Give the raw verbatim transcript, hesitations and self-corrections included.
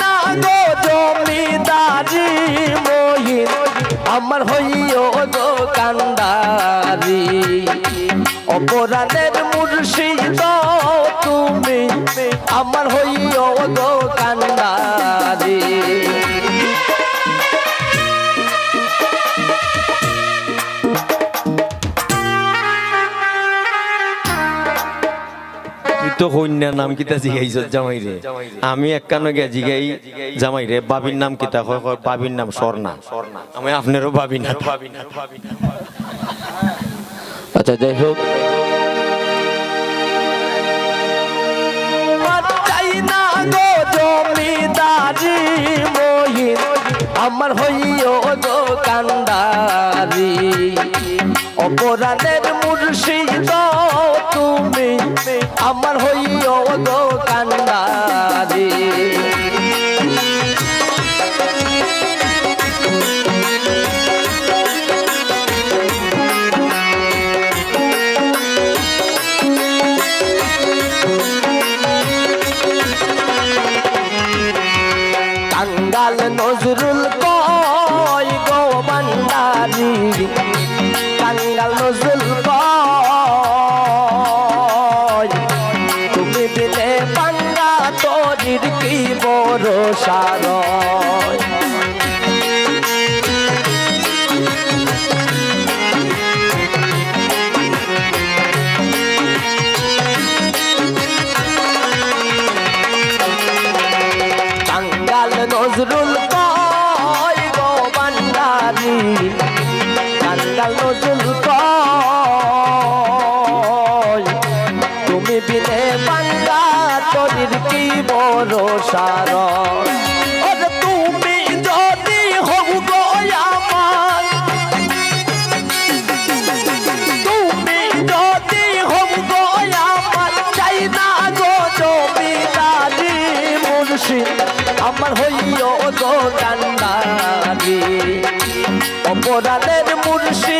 না গো জমিদারি মহিন, আমার হইও গো কান্ডারি। অপরাণের মুর্শিদ তুমি, আমার হইও গো কান্ডারি। তুই তো কইন্যার নাম কিতা জিগাইছস জামাইরে? আমি একখানো গিয়া জিগাই জামাইরে, ভাবির নাম কিতা? কয়, কয়, ভাবির নাম স্বর্ণা। আমি আপনারও ভাবি না। আচ্ছা, যাই হোক। চাই না গো জমিদারি মহিন, আমার হইও গো কান্ডারি। অপরাণের মুর্শিদ তুমি, আমার হইও গো কান্ডারি। কাঙ্গাল নজরুল কয় গো ভান্ডারি, কাঙ্গাল নজরুল কয়, তুমি বিনে ভাঙ্গা তরির কি ভরসা রয়। কাঙ্গাল নজরুল কয় গো ভান্ডারি, কাঙ্গাল নজরুল কয়, তুমি বিনে ভাঙ্গা তরির কি ভরসা রয়। ওরে তুমি যদি হও গো আমার, তুমি যদি হও গো আমার, চাই না গো জমিদারি মুর্শিদ, আমার হইও গো কান্ডারি। অপরাণের মুর্শিদ